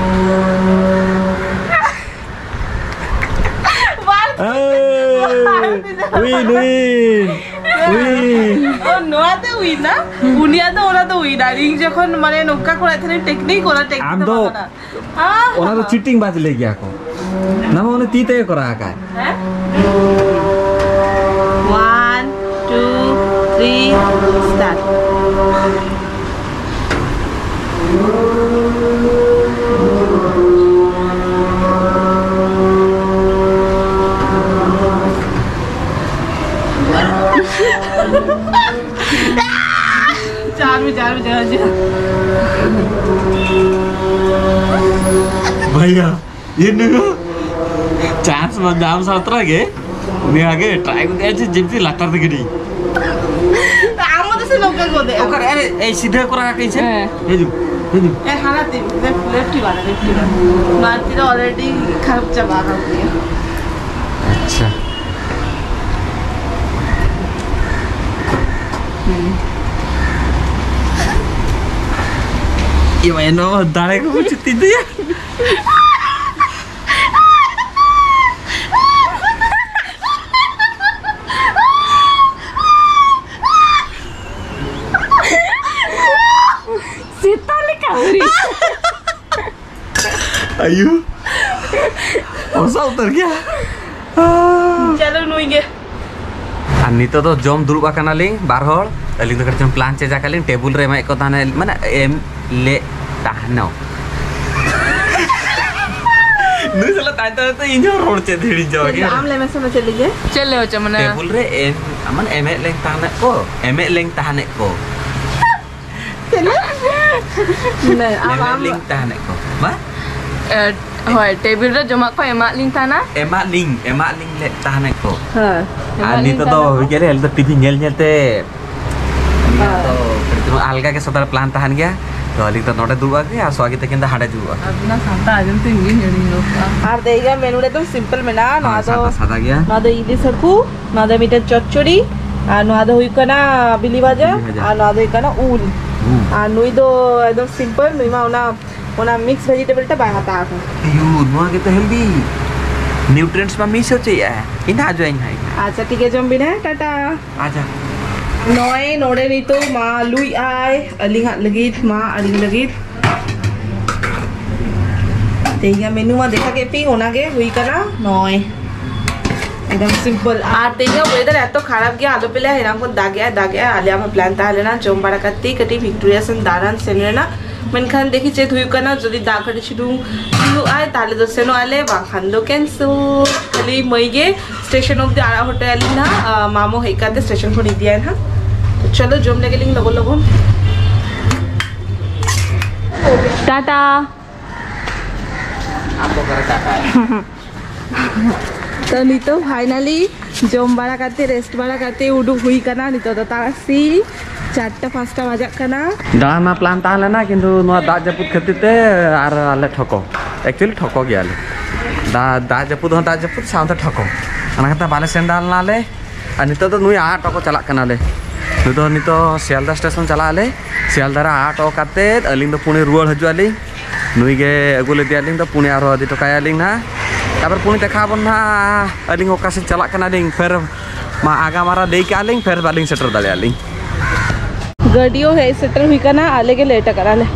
ᱵᱟᱨ ᱮᱭ! ᱩᱭᱤᱱ, ᱩᱭᱤᱱ! ᱩᱭᱤᱱ! ᱚ, ᱱᱚᱣᱟ ᱛᱮ ᱩᱭᱤᱱᱟ? ᱩᱱᱤᱭᱟᱜ ᱫᱚ ᱚᱱᱟ ᱫᱚ ᱩᱭᱤᱱᱟ᱾ ᱤᱧ ᱡᱚᱠᱷᱚᱱ ᱢᱟᱱᱮ ᱱᱚᱝᱠᱟ ᱠᱚᱨᱟᱣ ᱛᱟᱦᱮᱱᱟᱹᱧ, ᱴᱮᱠᱱᱤᱠ ᱚᱱᱟ ᱴᱮᱠᱱᱤᱠ ᱟᱢ ᱫᱚ ᱵᱟᱝ ᱠᱟᱱᱟ᱾ ᱚᱱᱟ ᱫᱚ ᱪᱤᱴᱤᱝ ᱵᱟᱡᱽ ᱞᱟᱹᱭ ᱜᱮᱭᱟ ᱠᱚ᱾ ᱚᱱᱟ ᱢᱟ ᱩᱱᱤ ᱛᱤ ᱛᱮᱜᱮ ᱠᱚᱨᱟᱣ ᱟᱠᱟᱫ᱾ ᱦᱮᱸ? One, two, three, start. ᱪᱟᱨ ᱢᱮ, ᱪᱟᱨ ᱢᱮ, ᱪᱟᱨ ᱢᱮ, ᱪᱟᱨ ᱢᱮ᱾ ᱵᱷᱟᱭᱟ, ᱤᱭᱟᱹ ᱱᱩᱭ ᱪᱟᱱᱥ ᱢᱟ ᱧᱟᱢ ᱥᱟᱶ ᱛᱚᱨᱟ ᱜᱮ ᱩᱱᱤ ᱟᱜᱮ ᱴᱨᱟᱭ ᱜᱚᱫᱮᱜᱼᱟ ᱡᱮ ᱡᱮᱢᱛᱤ ᱞᱟᱛᱟᱨ ᱛᱮ ᱜᱤᱰᱤ᱾ ᱟᱢ ᱦᱚᱸ ᱛᱚ ᱥᱮ ᱱᱚᱝᱠᱟ ᱜᱚᱫᱮᱜᱼᱟ᱾ ᱚᱠᱟᱨᱮ? ᱟᱨᱮ, ᱮᱭ ᱥᱤᱫᱷᱟᱹ ᱠᱚᱨᱟᱣ ᱠᱟᱜ ᱤᱧ ᱥᱮ? ᱦᱮᱸ᱾ ᱦᱤᱡᱩᱜ, ᱦᱤᱡᱩᱜ᱾ ᱮ, ᱦᱟᱱᱟ ᱛᱤ, left, left ᱛᱤ ᱵᱟᱝ, left ᱛᱤ ᱵᱟᱝ᱾ ᱱᱚᱣᱟ ᱛᱤ ᱫᱚ already ᱠᱷᱟᱨᱟᱯ ᱪᱟᱵᱟ ᱟᱠᱟᱱ ᱛᱤᱧᱟ᱾ ᱟᱪᱪᱷᱟ᱾ ᱦᱩᱸ᱾ ᱤᱭᱟᱹ ᱢᱟ, ᱱᱚᱣᱟ ᱫᱟᱲᱮ ᱠᱚ ᱵᱩᱡᱷᱟᱹᱣ ᱛᱤᱧ ᱛᱟᱭᱟ᱾ ᱠᱟᱹᱣᱨᱤ᱾ ᱟᱭᱩ, ᱯᱚᱭᱥᱟ ᱩᱛᱟᱹᱨ ᱜᱮᱭᱟ᱾ ᱪᱚᱞᱚ ᱱᱩᱭ ᱜᱮ᱾ ᱟᱨ ᱱᱤᱛᱚᱜ ᱫᱚ ᱡᱚᱢ ᱫᱩᱲᱩᱵ ᱟᱠᱟᱱᱟᱞᱤᱧ ᱵᱟᱨ ᱦᱚᱲ᱾ ᱟᱹᱞᱤᱧ ᱫᱚ ᱠᱟᱹᱴᱤᱡ ᱪᱩᱞᱩᱝ plan change ᱟᱠᱟᱫ ᱞᱤᱧ, table ᱨᱮ ᱮᱢᱟᱭᱮᱫ ᱠᱚ ᱛᱟᱦᱮᱱᱟ, ᱢᱟᱱᱮ ᱮᱢ ᱞᱮᱫ ᱛᱟᱦᱮᱱᱚᱜ᱾ ᱱᱩᱭ ᱥᱟᱞᱟᱜ ᱛᱟᱦᱮᱸ ᱛᱟᱦᱮᱸ ᱛᱮ ᱤᱧ ᱦᱚᱸ ᱨᱚᱲ ᱪᱮᱫ ᱦᱤᱲᱤᱧ ᱪᱟᱵᱟ ᱠᱮᱫᱟ᱾ ᱟᱢ ᱞᱟᱹᱭ ᱢᱮᱥᱮ ᱢᱟ ᱪᱮᱫ ᱞᱟᱹᱜᱤᱫ? ᱪᱮᱫ ᱞᱟᱹᱭ ᱦᱚᱪᱚ ᱢᱟᱱᱮ? Table ᱨᱮ ᱮᱢ, ᱢᱟᱱᱮ ᱮᱢᱮᱫ ᱞᱮᱱ ᱛᱟᱦᱮᱱᱮᱫ ᱠᱚ, ᱮᱢᱮᱫ ᱞᱮᱱ ᱛᱟᱦᱮᱱᱮᱫ ᱠᱚ᱾ ᱪᱮᱫ ᱞᱟᱹᱭ? ᱟᱢ, ᱮᱢᱮᱫ ᱟᱢ ᱞᱤᱧ ᱛᱟᱦᱮᱱᱮᱫ ᱠᱚ᱾ ᱢᱟ? ᱮ, ᱦᱳᱭ, table ᱨᱮ ᱡᱚᱢᱟᱜ ᱠᱚ ᱮᱢᱟᱜ ᱞᱤᱧ ᱛᱟᱦᱮᱱᱟ᱾ ᱮᱢᱟᱜ ᱞᱤᱧ, ᱮᱢᱟᱜ ᱞᱤᱧ ᱞᱮᱫ ᱛᱟᱦᱮᱱᱮᱫ ᱠᱚ᱾ ᱦᱮᱸ, ᱟᱨ ᱮᱢᱟᱜ ᱞᱤᱧ ᱱᱤᱛᱚᱜ ᱫᱚ ᱛᱟᱦᱮᱱᱟ᱾ ᱦᱩᱭ ᱠᱮᱫ ᱞᱮ, ᱟᱞᱮ ᱫᱚ TV ᱧᱮᱞ ᱧᱮᱞ ᱛᱮ ᱟᱹᱞᱤᱧᱟᱜ ᱫᱚ ᱠᱟᱹᱴᱤᱡ ᱪᱩᱞᱩᱝ ᱟᱞᱜᱟ ᱜᱮ ᱥᱟᱱᱛᱟᱲ plan ᱛᱟᱦᱮᱱ ᱜᱮᱭᱟ᱾ ᱛᱚ ᱟᱹᱞᱤᱧ ᱫᱚ ᱱᱚᱰᱮ ᱫᱩᱲᱩᱵ ᱟᱜᱮ ᱟᱨ ᱥᱚᱣᱟᱜᱤ ᱛᱟᱹᱠᱤᱱ ᱫᱚ ᱦᱟᱸᱰᱮ ᱫᱩᱲᱩᱵ ᱟᱜᱮ᱾ ᱟᱵᱤᱱᱟᱜ ᱥᱟᱱᱛᱟᱲ ᱟᱸᱡᱚᱢ ᱛᱮ ᱤᱧ ᱜᱤᱧ ᱦᱤᱲᱤᱧ ᱜᱚᱫ ᱠᱟᱜᱼᱟ᱾ ᱟᱨ ᱛᱮᱦᱮᱧᱟᱜ menu ᱨᱮᱫᱚ simple ᱢᱮᱱᱟᱜᱼᱟ᱾ ᱱᱚᱣᱟ ᱦᱳᱭ, ᱫᱚ, ᱥᱟᱫᱟ, ᱥᱟᱫᱟ ᱜᱮᱭᱟ᱾ ᱱᱚᱣᱟ ᱫᱚ ᱤᱞᱤᱥ ᱦᱟᱹᱠᱩ, ᱱᱚᱣᱟ ᱫᱚ ᱢᱤᱫᱴᱮᱱ ᱪᱚᱪᱪᱚᱲᱤ, ᱟᱨ ᱱᱚᱣᱟ ᱫᱚ ᱦᱩᱭᱩᱜ ᱠᱟᱱᱟ ᱵᱤᱞᱤ ᱵᱷᱟᱡᱟ, ᱵᱤᱞᱤ ᱵᱷᱟᱡᱟ᱾ ᱟᱨ ᱱᱚᱣᱟ ᱫᱚ ᱦᱩᱭᱩᱜ ᱠᱟᱱᱟ ᱩᱞ᱾ ᱦᱩᱸ᱾ ᱟᱨ ᱱᱩᱭ ᱫᱚ ᱮᱠᱫᱚᱢ simple, ᱱᱩᱭ ᱢᱟ ᱚᱱᱟ, ᱚᱱᱟ mix vegetable ᱴᱟ ᱵᱟᱭ ᱦᱟᱛᱟᱣ ᱟᱠᱟᱫᱟ᱾ ᱟᱭᱩ, ᱱᱚᱣᱟ ᱜᱮᱛᱚ healthy᱾ Nutrients ᱢᱟ miss ᱦᱚᱪᱚᱭᱮᱫᱼᱟ᱾ ᱤᱧ ᱦᱟᱸᱜ ᱡᱚᱢ ᱤᱧ ᱦᱟᱸᱜ, ᱤᱧ ᱦᱟᱸᱜ᱾ ᱟᱪᱪᱷᱟ, ᱴᱷᱤᱠ ᱜᱮᱭᱟ, ᱡᱚᱢ ᱵᱤᱱ, ᱦᱮᱸ, ᱴᱟᱴᱟ᱾ ᱟᱪᱪᱷᱟ᱾ ᱱᱚᱜᱼᱚᱭ ᱱᱚᱰᱮ ᱱᱤᱛᱚᱜ ᱢᱟ ᱞᱩᱭ ᱟᱭ ᱟᱹᱞᱤᱧᱟᱜ ᱞᱟᱹᱜᱤᱫ, ᱢᱟ ᱟᱹᱞᱤᱧ ᱞᱟᱹᱜᱤᱫ᱾ ᱛᱮᱦᱮᱧᱟᱜ menu ᱢᱟ ᱫᱮᱠᱷᱟ ᱠᱮᱫ ᱯᱮ, ᱚᱱᱟᱜᱮ ᱦᱩᱭ ᱠᱟᱱᱟ ᱱᱚᱜᱼᱚᱭ᱾ ᱮᱠᱫᱚᱢ simple᱾ ᱟᱨ ᱛᱮᱦᱮᱧᱟᱜ weather ᱮᱛᱚ ᱠᱷᱟᱨᱟᱯ ᱜᱮᱭᱟ, ᱟᱞᱚ ᱯᱮ ᱞᱟᱹᱭᱟ ᱮᱱᱟᱝ ᱠᱷᱚᱱ ᱫᱟᱜᱮᱜᱼᱟᱭ, ᱫᱟᱜᱮᱜᱼᱟᱭ᱾ ᱟᱞᱮᱭᱟᱜ ᱢᱟ plan ᱛᱟᱦᱮᱸ ᱞᱮᱱᱟ ᱡᱚᱢ ᱵᱟᱲᱟ ᱠᱟᱛᱮ ᱠᱟᱹᱴᱤᱡ ᱵᱷᱤᱠᱴᱳᱨᱤᱭᱟ ᱥᱮᱱ ᱫᱟᱬᱟᱱ ᱥᱮᱱ ᱨᱮᱱᱟᱜ, ᱢᱮᱱᱠᱷᱟᱱ ᱫᱮᱠᱷᱤ ᱪᱮᱫ ᱦᱩᱭᱩᱜ ᱠᱟᱱᱟ᱾ ᱡᱩᱫᱤ ᱫᱟᱜ ᱠᱟᱹᱴᱤᱡ ᱪᱩᱞᱩᱝ ᱧᱩᱨᱩᱜ ᱟᱭ, ᱛᱟᱦᱞᱮ ᱫᱚ ᱥᱮᱱᱚᱜ ᱟᱞᱮ, ᱵᱟᱝᱠᱷᱟᱱ ᱫᱚ cancel᱾ ᱠᱷᱟᱹᱞᱤ ᱢᱟᱹᱭ ᱜᱮ station ᱚᱵᱫᱤ ᱟᱲᱟᱜ ᱦᱚᱴᱚ ᱟᱹᱞᱤᱧ ᱱᱟᱦᱟᱜ, ᱟᱸ, ᱢᱟᱢᱚ ᱦᱮᱡ ᱠᱟᱛᱮ station ᱠᱷᱚᱱ ᱤᱫᱤᱭᱟᱭ ᱱᱟᱦᱟᱜ᱾ ᱛᱚ ᱪᱚᱞᱚ ᱡᱚᱢ ᱞᱮᱜᱮ ᱞᱤᱧ ᱞᱚᱜᱚᱱ ᱞᱚᱜᱚᱱ᱾ ᱴᱟᱴᱟ᱾ ᱛᱚ ᱱᱤᱛᱚᱜ finally ᱡᱚᱢ ᱵᱟᱲᱟ ᱠᱟᱛᱮ, rest ᱵᱟᱲᱟ ᱠᱟᱛᱮ ᱩᱰᱩᱠ ᱦᱩᱭ ᱠᱟᱱᱟ᱾ ᱱᱤᱛᱚᱜ ᱫᱚ ᱛᱟᱨᱟᱥᱤᱧ ᱪᱟᱨᱴᱟ ᱯᱟᱸᱪᱴᱟ ᱵᱟᱡᱟᱜ ᱠᱟᱱᱟ᱾ ᱫᱟᱬᱟᱱ ᱢᱟ plan ᱛᱟᱦᱮᱸ ᱞᱮᱱᱟ, ᱠᱤᱱᱛᱩ ᱱᱚᱣᱟ ᱫᱟᱜ ᱡᱟᱹᱯᱩᱫ ᱠᱷᱟᱹᱛᱤᱨ ᱛᱮ ᱟᱨ ᱟᱞᱮ ᱴᱷᱚᱠᱚ, actually ᱴᱷᱚᱠᱚ ᱜᱮᱭᱟᱞᱮ᱾ ᱫᱟᱜ, ᱫᱟᱜ ᱡᱟᱹᱯᱩᱫ ᱦᱚᱸ ᱫᱟᱜ ᱡᱟᱹᱯᱩᱫ ᱥᱟᱶᱛᱮ ᱴᱷᱚᱠᱚ, ᱚᱱᱟ ᱠᱷᱟᱹᱛᱤᱨ ᱵᱟᱞᱮ ᱥᱮᱱ ᱫᱟᱲᱮ ᱞᱮᱱᱟ ᱞᱮ᱾ ᱟᱨ ᱱᱤᱛᱚᱜ ᱫᱚ ᱱᱩᱭ ᱟᱲᱟᱜ ᱦᱚᱴᱚ ᱠᱚ ᱪᱟᱞᱟᱜ ᱠᱟᱱᱟᱞᱮ᱾ ᱱᱩᱭ ᱫᱚ ᱱᱤᱛᱚᱜ ᱥᱤᱭᱟᱞᱫᱟ station ᱪᱟᱞᱟᱜ ᱟᱞᱮ᱾ ᱥᱤᱭᱟᱞᱫᱟ ᱨᱮ ᱟᱲᱟᱜ ᱦᱚᱴᱚ ᱠᱟᱛᱮᱫ ᱟᱹᱞᱤᱧ ᱫᱚ ᱯᱩᱱᱮ ᱨᱩᱣᱟᱹᱲ ᱦᱤᱡᱩᱜ ᱟᱹᱞᱤᱧ᱾ ᱱᱩᱭ ᱜᱮ ᱟᱹᱜᱩ ᱞᱮᱫᱮᱭᱟᱞᱤᱧ ᱫᱚ, ᱯᱩᱱᱮ ᱟᱨᱦᱚᱸ ᱤᱫᱤ ᱦᱚᱴᱚ ᱠᱟᱭᱟᱞᱤᱧ ᱱᱟᱦᱟᱜ᱾ ᱛᱟᱨᱯᱚᱨ ᱯᱩᱱᱮ ᱫᱮᱠᱷᱟᱣ ᱟᱵᱚᱱ ᱱᱟᱦᱟᱜ᱾ ᱟᱹᱞᱤᱧ ᱚᱠᱟ ᱥᱮᱫ ᱪᱟᱞᱟᱜ ᱠᱟᱱᱟᱞᱤᱧ, ᱯᱷᱮᱨ ᱢᱟ ᱟᱜᱟᱢ ᱟᱨᱟ ᱞᱟᱹᱭ ᱠᱟᱜᱼᱟ ᱞᱤᱧ, ᱯᱷᱮᱨ ᱵᱟᱹᱞᱤᱧ ᱥᱮᱴᱮᱨ ᱫᱟᱲᱮᱭᱟᱜᱼᱟ ᱞᱤᱧ᱾ ᱜᱟᱹᱰᱤ ᱦᱚᱸ ᱦᱮᱡ ᱥᱮᱴᱮᱨ ᱦᱩᱭ ᱠᱟᱱᱟ, ᱟᱞᱮ ᱜᱮ late ᱟᱠᱟᱱᱟᱞᱮ᱾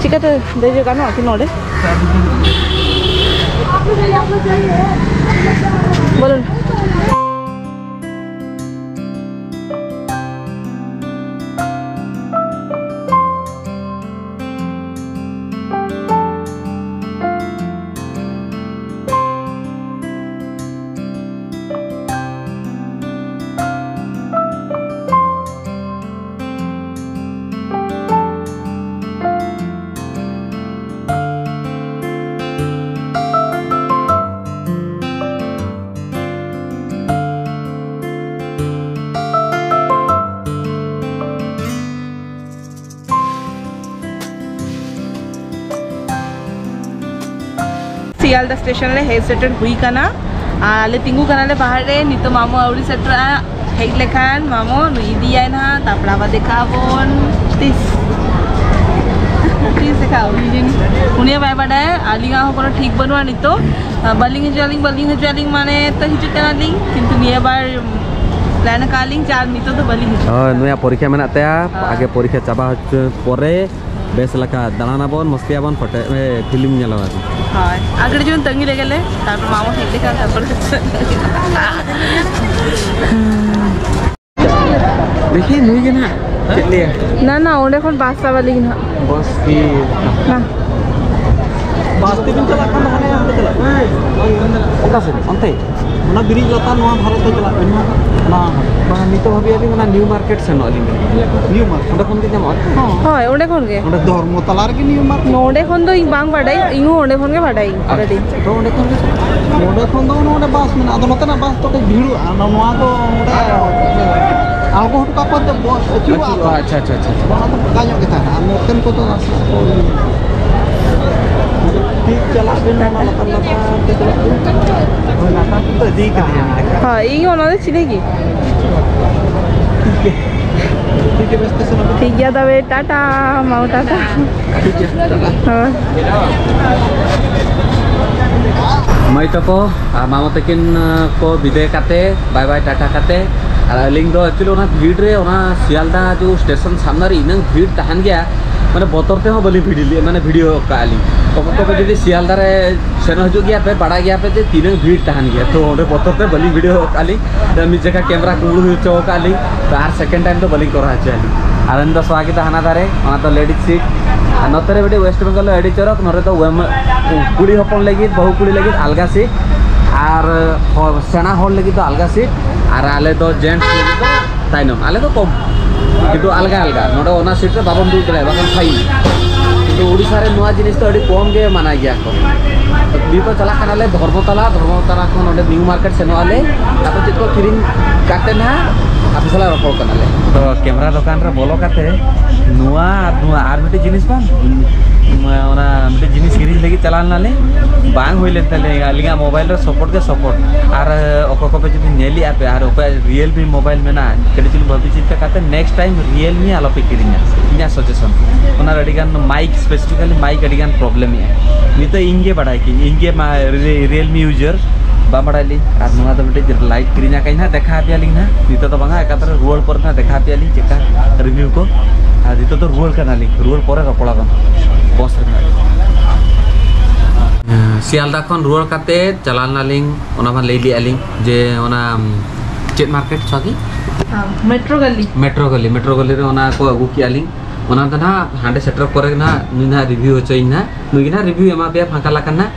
ᱪᱤᱠᱟᱹᱛᱮ ᱫᱮᱡᱚᱜ ᱜᱟᱱᱚᱜᱼᱟ ᱠᱤ ᱱᱚᱰᱮ? ᱵᱚᱞᱚᱱ᱾ ᱥᱤᱭᱟᱞᱫᱟ ᱥᱴᱮᱥᱚᱱ ᱞᱮ ᱦᱮᱡ ᱥᱮᱴᱮᱨ ᱦᱩᱭ ᱠᱟᱱᱟ᱾ ᱟᱨ ᱟᱞᱮ ᱛᱤᱸᱜᱩ ᱠᱟᱱᱟᱞᱮ ᱵᱟᱦᱟᱨ ᱨᱮ᱾ ᱱᱤᱛᱚᱜ ᱢᱟᱢᱚ ᱟᱹᱣᱨᱤ ᱥᱮᱴᱮᱨᱚᱜᱼᱟ᱾ ᱦᱮᱡ ᱞᱮᱠᱷᱟᱱ ᱢᱟᱢᱚ ᱱᱩᱭ ᱤᱫᱤᱭᱟᱭ ᱱᱟᱦᱟᱜ, ᱛᱟᱯᱚᱨ ᱟᱵᱟᱨ ᱫᱮᱠᱷᱟ ᱟᱵᱚᱱ᱾ ᱛᱤᱥ? ᱛᱤᱥ ᱫᱮᱠᱷᱟ ᱟᱵᱚᱱ? ᱩᱱᱤ ᱵᱟᱭ ᱵᱟᱰᱟᱭᱟ, ᱟᱹᱞᱤᱧᱟᱜ ᱦᱚᱸ ᱠᱳᱱᱳ ᱴᱷᱤᱠ ᱵᱟᱹᱱᱩᱜᱼᱟ ᱱᱤᱛᱚᱜ᱾ ᱵᱟᱹᱞᱤᱧ ᱦᱤᱡᱩᱜ ᱟᱹᱞᱤᱧ, ᱵᱟᱹᱞᱤᱧ ᱦᱤᱡᱩᱜ ᱟᱹᱞᱤᱧ ᱢᱟᱱᱮ ᱛᱚ ᱦᱤᱡᱩᱜ ᱠᱟᱱᱟᱞᱤᱧ, ᱠᱤᱱᱛᱩ ᱱᱤᱭᱟᱹ ᱵᱟᱨ ᱯᱞᱟᱱ ᱟᱠᱟᱫ ᱞᱤᱧ ᱡᱮ ᱟᱨ ᱱᱤᱛᱚᱜ ᱫᱚ ᱵᱟᱹᱞᱤᱧ ᱦᱤᱡᱩᱜ ᱦᱳᱭ, ᱠᱟᱱᱟ᱾ ᱱᱩᱭᱟᱜ ᱯᱚᱨᱤᱠᱷᱟ ᱢᱮᱱᱟᱜ ᱛᱟᱭᱟ᱾ ᱦᱳᱭ᱾ ᱟᱜᱮ ᱯᱚᱨᱤᱠᱷᱟ ᱪᱟᱵᱟ ᱦᱚᱪᱚ ᱯᱚᱨᱮ ᱵᱮᱥ ᱞᱮᱠᱟ ᱫᱟᱬᱟᱱᱟᱵᱚᱱ, ᱢᱚᱥᱛᱤᱭᱟᱵᱚᱱ, ᱯᱷᱳᱴᱳ, ᱮ, ᱯᱷᱤᱞᱢ ᱧᱮᱞᱟᱵᱚᱱ᱾ ᱦᱳᱭ, ᱟᱨ ᱠᱟᱹᱴᱤᱡ ᱪᱩᱞᱩᱝ ᱛᱟᱺᱜᱤ ᱞᱮᱜᱮ ᱞᱮ, ᱛᱟᱨᱯᱚᱨ ᱢᱟᱢᱚ ᱦᱮᱡ ᱞᱮᱠᱷᱟᱱ ᱛᱟᱨᱯᱚᱨ᱾ ᱫᱮᱠᱷᱤ ᱱᱩᱭ ᱜᱮ ᱱᱟᱦᱟᱜ ᱪᱮᱫ ᱞᱟᱹᱭᱟ? ᱱᱟ, ᱱᱟ, ᱚᱸᱰᱮ ᱠᱷᱚᱱ ᱵᱟᱥ ᱥᱟᱵ ᱟᱹᱞᱤᱧ ᱱᱟᱦᱟᱜ᱾ ᱵᱟᱥ ᱠᱤ? ᱵᱟᱝ᱾ ᱵᱟᱥ ᱛᱮᱵᱤᱱ ᱪᱟᱞᱟᱜ ᱠᱷᱟᱱ ᱫᱚ ᱦᱟᱱᱮ ᱦᱟᱱᱛᱮ ᱪᱟᱞᱟᱜ ᱵᱤᱱ᱾ ᱚᱠᱟ ᱥᱮᱫ? ᱚᱱᱛᱮ? ᱚᱱᱟ ᱵᱨᱤᱡᱽ ᱞᱟᱛᱟᱨ ᱱᱚᱣᱟ ᱫᱷᱟᱨᱮ ᱛᱮ ᱪᱟᱞᱟᱜ ᱵᱤᱱ᱾ ᱚᱱᱟ ᱵᱟᱝ, ᱱᱤᱛᱚᱜ ᱦᱟᱹᱵᱤᱡ ᱟᱹᱞᱤᱧ ᱚᱱᱟ ᱱᱤᱭᱩ ᱢᱟᱨᱠᱮᱴ ᱥᱮᱱᱚᱜ ᱟᱹᱞᱤᱧ᱾ New market? ᱚᱸᱰᱮ ᱠᱷᱚᱱ ᱜᱮ ᱧᱟᱢᱚᱜᱼᱟ ᱛᱚ? ᱦᱚᱸ᱾ ᱦᱳᱭ, ᱚᱸᱰᱮ ᱠᱷᱚᱱ ᱜᱮ᱾ ᱚᱸᱰᱮ ᱫᱷᱚᱨᱢᱚ ᱛᱟᱞᱟ ᱨᱮᱜᱮ ᱱᱤᱭᱩ ᱢᱟᱨᱠᱮᱴ᱾ ᱱᱚᱰᱮ ᱠᱷᱚᱱ ᱫᱚ ᱤᱧ ᱵᱟᱝ ᱵᱟᱰᱟᱭ, ᱤᱧ ᱦᱚᱸ ᱚᱸᱰᱮ ᱠᱷᱚᱱ ᱜᱮ ᱵᱟᱰᱟᱭ ᱤᱧ ᱟᱪᱪᱷᱟ, ᱠᱟᱹᱴᱤᱡ᱾ ᱛᱚ ᱚᱸᱰᱮ ᱠᱷᱚᱱ ᱜᱮ, ᱚᱸᱰᱮ ᱠᱷᱚᱱ ᱫᱚ ᱱᱚᱰᱮ ᱵᱟᱥ ᱢᱮᱱᱟᱜᱼᱟ, ᱟᱫᱚ ᱱᱚᱛᱮᱱᱟᱜ ᱵᱟᱥ ᱫᱚ ᱠᱟᱹᱡ ᱵᱷᱤᱲᱚᱜᱼᱟ, ᱟᱫᱚ ᱱᱚᱣᱟ ᱫᱚ ᱚᱸᱰᱮ ᱟᱬᱜᱚ ᱦᱚᱴᱚ ᱠᱟᱜ ᱠᱚᱣᱟ ᱛᱚ ᱵᱚᱥ ᱟᱹᱪᱩᱨᱚᱜᱼᱟ᱾ ᱟᱹᱪᱩᱨᱚᱜᱼᱟ, ᱟᱪᱪᱷᱟ, ᱟᱪᱪᱷᱟ, ᱟᱪᱪᱷᱟ, ᱟᱪᱪᱷᱟ᱾ ᱚᱱᱟ ᱫᱚ ᱯᱷᱟᱸᱠᱟ ᱧᱚᱜ ᱜᱮ ᱛᱟᱦᱮᱱᱟ, ᱟᱨ ᱱᱚᱛᱮᱱ ᱠᱚᱫᱚ ᱱᱟᱥᱮ ᱴᱷᱤᱠ ᱪᱟᱞᱟᱜ ᱵᱤᱱ, ᱚᱱᱟ ᱞᱟᱛᱟᱨ ᱞᱟᱛᱟᱨ ᱛᱮ ᱪᱟᱞᱟᱜ ᱵᱤᱱ᱾ ᱦᱳᱭ, ᱞᱟᱛᱟᱨ ᱛᱮᱫᱚ ᱤᱫᱤ ᱠᱟᱫᱮᱭᱟ᱾ ᱦᱳᱭ, ᱤᱧ ᱚᱱᱟ ᱫᱚ ᱪᱤᱞᱤ ᱜᱮ? ᱴᱷᱤᱠ ᱜᱮᱭᱟ᱾ ᱴᱷᱤᱠ ᱜᱮᱭᱟ, ᱵᱮᱥ ᱛᱮ ᱥᱮᱱᱚᱜ ᱵᱤᱱ᱾ ᱴᱷᱤᱠ ᱜᱮᱭᱟ, ᱛᱚᱵᱮ ᱴᱟᱴᱟ, ᱢᱟᱢᱚ ᱴᱟᱴᱟ᱾ ᱴᱷᱤᱠ ᱜᱮᱭᱟ, ᱴᱟᱴᱟ᱾ ᱦᱳᱭ᱾ ᱢᱟᱹᱭ ᱛᱟᱠᱚ ᱟᱨ ᱢᱟᱢᱚ ᱛᱟᱹᱠᱤᱱ, ᱟᱸ, ᱠᱚ ᱵᱤᱫᱟᱹᱭ ᱠᱟᱛᱮ, ᱵᱟᱭ ᱵᱟᱭ ᱴᱟᱴᱟ ᱠᱟᱛᱮ, ᱟᱨ ᱟᱹᱞᱤᱧ ᱫᱚ actually ᱚᱱᱟ ᱵᱷᱤᱲ ᱨᱮ, ᱚᱱᱟ ᱥᱤᱭᱟᱞᱫᱟ ᱡᱮ ᱥᱴᱮᱥᱚᱱ ᱥᱟᱢᱱᱟ ᱨᱮ ᱤᱱᱟᱹᱝ ᱵᱷᱤᱲ ᱛᱟᱦᱮᱱ ᱜᱮᱭᱟ, ᱢᱟᱱᱮ ᱵᱚᱛᱚᱨ ᱛᱮᱦᱚᱸ ᱵᱟᱹᱞᱤᱧ ᱵᱷᱤᱰᱤᱭᱳ ᱞᱮᱫᱼᱟ, ᱢᱟᱱᱮ ᱵᱷᱤᱰᱤᱭᱳ ᱠᱟᱜᱼᱟ ᱞᱤᱧ᱾ ᱚᱠᱚᱭ ᱠᱚ ᱡᱩᱫᱤ ᱥᱤᱭᱟᱞᱫᱟ ᱨᱮ ᱥᱮᱱᱚᱜ ᱦᱤᱡᱩᱜ ᱜᱮᱭᱟ ᱯᱮ, ᱵᱟᱲᱟᱭ ᱜᱮᱭᱟ ᱯᱮ ᱡᱮ ᱛᱤᱱᱟᱹᱜ ᱵᱷᱤᱲ ᱛᱟᱦᱮᱱ ᱜᱮᱭᱟ, ᱛᱚ ᱚᱸᱰᱮ ᱵᱚᱛᱚᱨ ᱛᱮ ᱵᱟᱹᱞᱤᱧ ᱵᱷᱤᱰᱤᱭᱳ ᱠᱟᱜᱼᱟ ᱞᱤᱧ᱾ ᱛᱚ ᱢᱤᱫ ᱡᱟᱭᱜᱟ ᱠᱮᱢᱨᱟ ᱠᱩᱢᱲᱩ ᱦᱚᱪᱚ ᱟᱠᱟᱫ ᱞᱤᱧ, ᱛᱚ ᱟᱨ ᱥᱮᱠᱮᱱᱰ ᱴᱟᱭᱤᱢ ᱫᱚ ᱵᱟᱹᱞᱤᱧ ᱠᱚᱨᱟᱣ ᱦᱚᱪᱚᱭᱟ ᱞᱤᱧ᱾ ᱟᱨ ᱩᱱᱤ ᱫᱚ ᱥᱚᱦᱟᱜᱤᱛᱟ ᱦᱟᱱᱟ ᱫᱷᱟᱨᱮ, ᱚᱱᱟ ᱫᱚ ᱞᱮᱰᱤᱡᱽ ᱥᱤᱴ᱾ ᱟᱨ ᱱᱚᱛᱮ ᱨᱮ ᱢᱤᱫᱴᱤᱡ ᱳᱭᱮᱥᱴ ᱵᱮᱝᱜᱚᱞ ᱨᱮ ᱟᱹᱰᱤ ᱪᱚᱨᱚᱠ, ᱱᱚᱰᱮ ᱫᱚ ᱣᱮᱢ-, ᱠᱩᱲᱤ ᱦᱚᱯᱚᱱ ᱞᱟᱹᱜᱤᱫ, ᱵᱟᱹᱦᱩ ᱠᱩᱲᱤ ᱞᱟᱹᱜᱤᱫ ᱟᱞᱜᱟ ᱥᱤᱴ, ᱟᱨ ᱦᱚᱲ, ᱥᱮᱬᱟ ᱦᱚᱲ ᱞᱟᱹᱜᱤᱫ ᱫᱚ ᱟᱞᱜᱟ ᱥᱤᱴ, ᱟᱨ ᱟᱞᱮ ᱫᱚ ᱡᱮᱱᱴᱥ ᱞᱟᱹᱜᱤᱫ ᱫᱚ ᱛᱟᱭᱱᱚᱢ, ᱟᱞᱮ ᱫᱚ ᱠᱚᱢ, ᱠᱤᱱᱛᱩ ᱟᱞᱜᱟ ᱟᱞᱜᱟ᱾ ᱱᱚᱰᱮ ᱚᱱᱟ ᱥᱤᱴ ᱨᱮ ᱵᱟᱵᱚᱱ ᱫᱩᱲᱩᱵ ᱫᱟᱲᱮᱭᱟᱜᱼᱟ, ᱵᱟᱠᱷᱟᱱ ᱯᱷᱟᱭᱤᱱ᱾ ᱠᱤᱱᱛᱩ ᱳᱰᱤᱥᱟ ᱨᱮ ᱱᱚᱣᱟ ᱡᱤᱱᱤᱥ ᱫᱚ ᱟᱹᱰᱤ ᱠᱚᱢ ᱜᱮ ᱢᱟᱱᱟᱣ ᱜᱮᱭᱟ ᱠᱚ᱾ ᱱᱤᱛᱚᱜ ᱪᱟᱞᱟᱜ ᱠᱟᱱᱟᱞᱮ ᱫᱷᱚᱨᱢᱚᱛᱟᱞᱟ, ᱫᱷᱚᱨᱢᱚᱛᱟᱞᱟ ᱠᱷᱚᱱ ᱱᱚᱰᱮ ᱱᱤᱭᱩ ᱢᱟᱨᱠᱮᱴ ᱥᱮᱱᱚᱜ ᱟᱞᱮ, ᱛᱟᱨᱯᱚᱨ ᱪᱮᱫ ᱠᱚ ᱠᱤᱨᱤᱧ ᱠᱟᱛᱮ ᱱᱟᱦᱟᱜ ᱟᱯᱮ ᱥᱟᱞᱟᱜ ᱨᱚᱯᱚᱲ ᱠᱟᱱᱟᱞᱮ᱾ ᱛᱚ ᱠᱮᱢᱨᱟ ᱫᱚᱠᱟᱱ ᱨᱮ ᱵᱚᱞᱚ ᱠᱟᱛᱮ ᱱᱚᱣᱟ ᱟᱨ ᱱᱚᱣᱟ ᱟᱨ ᱢᱤᱫᱴᱮᱡ ᱡᱤᱱᱤᱥ ᱵᱟᱝ, ᱚᱱᱟ ᱢᱤᱫᱴᱮᱡ ᱡᱤᱱᱤᱥ ᱠᱤᱨᱤᱧ ᱞᱟᱹᱜᱤᱫ ᱪᱟᱞᱟᱣ ᱞᱮᱱᱟᱞᱮ, ᱵᱟᱝ ᱦᱩᱭ ᱞᱮᱱ ᱛᱟᱞᱮᱭᱟ᱾ ᱟᱹᱞᱤᱧᱟᱜ ᱢᱳᱵᱟᱭᱤᱞ ᱨᱮ ᱥᱚᱯᱳᱨᱴ ᱜᱮ ᱥᱚᱯᱳᱨᱴ᱾ ᱟᱨ ᱚᱠᱚᱭ ᱠᱚᱯᱮ ᱡᱩᱫᱤ ᱧᱮᱞᱮᱜᱼᱟ ᱯᱮ ᱟᱨ ᱚᱠᱚᱭᱟᱜ ᱨᱤᱭᱮᱞᱢᱤ ᱢᱳᱵᱟᱭᱤᱞ ᱢᱮᱱᱟᱜᱼᱟ, ᱠᱟᱹᱴᱤᱡ ᱪᱩᱞᱩᱝ ᱵᱷᱟᱹᱵᱤ ᱪᱤᱱᱛᱟᱹ ᱠᱟᱛᱮ ᱱᱮᱠᱥᱴ ᱴᱟᱭᱤᱢ ᱨᱤᱭᱮᱞᱢᱤ ᱟᱞᱚᱯᱮ ᱠᱤᱨᱤᱧᱟ, ᱤᱧᱟᱹᱜ ᱥᱟᱡᱮᱥᱚᱱ᱾ ᱚᱱᱟ ᱨᱮ ᱟᱹᱰᱤᱜᱟᱱ ᱢᱟᱭᱤᱠ, ᱥᱯᱮᱥᱤᱯᱷᱤᱠᱟᱞᱤ ᱢᱟᱭᱤᱠ ᱟᱹᱰᱤᱜᱟᱱ ᱯᱨᱚᱵᱞᱮᱢ ᱮᱜᱼᱟ᱾ ᱱᱤᱛᱚᱜ ᱤᱧ ᱜᱮ ᱵᱟᱲᱟᱭ ᱠᱤᱧ, ᱤᱧ ᱜᱮ ᱢᱟ ᱨᱤᱭᱮᱞᱢᱤ ᱤᱭᱩᱡᱟᱨ, ᱵᱟᱝ ᱵᱟᱲᱟᱭ ᱞᱤᱧ᱾ ᱟᱨ ᱱᱚᱣᱟ ᱫᱚ ᱢᱤᱫᱴᱮᱡ ᱞᱟᱭᱤᱴ ᱠᱤᱨᱤᱧ ᱟᱠᱟᱫ ᱱᱟᱦᱟᱜ, ᱫᱮᱠᱷᱟᱣ ᱟᱯᱮᱭᱟᱞᱤᱧ ᱱᱟᱦᱟᱜ᱾ ᱱᱤᱛᱚᱜ ᱫᱚ ᱵᱟᱝᱟ, ᱮᱠᱟᱛᱨᱮ ᱨᱩᱣᱟᱹᱲ ᱯᱚᱨᱮ ᱱᱟᱦᱟᱜ ᱫᱮᱠᱷᱟᱣ ᱟᱯᱮᱭᱟᱞᱤᱧ ᱪᱮᱫᱠᱟ ᱨᱤᱵᱷᱤᱭᱩ ᱠᱚ᱾ ᱟᱨ ᱱᱤᱛᱚᱜ ᱫᱚ ᱨᱩᱣᱟᱹᱲ ᱠᱟᱱᱟᱞᱤᱧ, ᱨᱩᱣᱟᱹᱲ ᱯᱚᱨᱮ ᱨᱚᱯᱚᱲ ᱟᱵᱚᱱ ᱵᱚᱥ ᱨᱮ ᱱᱟᱦᱟᱜ᱾ ᱥᱤᱭᱟᱞᱫᱟ ᱠᱷᱚᱱ ᱨᱩᱣᱟᱹᱲ ᱠᱟᱛᱮ ᱪᱟᱞᱟᱣ ᱞᱮᱱᱟᱞᱤᱧ, ᱚᱱᱟ ᱢᱟ ᱞᱟᱹᱭ ᱞᱮᱜᱼᱟ ᱞᱤᱧ ᱡᱮ ᱚᱱᱟ ᱪᱮᱫ ᱢᱟᱨᱠᱮᱴ ᱪᱷᱚᱠᱤ? ᱦᱮᱸ, ᱢᱮᱴᱨᱳ ᱜᱟᱞᱤ᱾ ᱢᱮᱴᱨᱳ ᱜᱟᱞᱤ, ᱢᱮᱴᱨᱳ ᱜᱟᱞᱤ ᱨᱮ ᱚᱱᱟ ᱠᱚ ᱟᱹᱜᱩ ᱠᱮᱜᱼᱟ ᱞᱤᱧ᱾ ᱚᱱᱟ ᱫᱚ ᱱᱟᱦᱟᱜ ᱦᱟᱸᱰᱮ ᱥᱮᱴᱮᱨ ᱯᱚᱨᱮ ᱜᱮ ᱱᱟᱦᱟᱜ ᱱᱩᱭ ᱱᱟᱦᱟᱜ ᱨᱤᱵᱷᱤᱭᱩ ᱦᱚᱪᱚᱭᱤᱧ ᱱᱟᱦᱟᱜ, ᱱᱩᱭ ᱜᱮ ᱱᱟᱦᱟᱜ ᱨᱤᱵᱷᱤᱭᱩ ᱮᱢᱟ ᱯᱮᱭᱟ ᱯᱷᱟᱸᱠᱟ ᱞᱟᱠᱟᱱ ᱱᱟᱦᱟᱜ᱾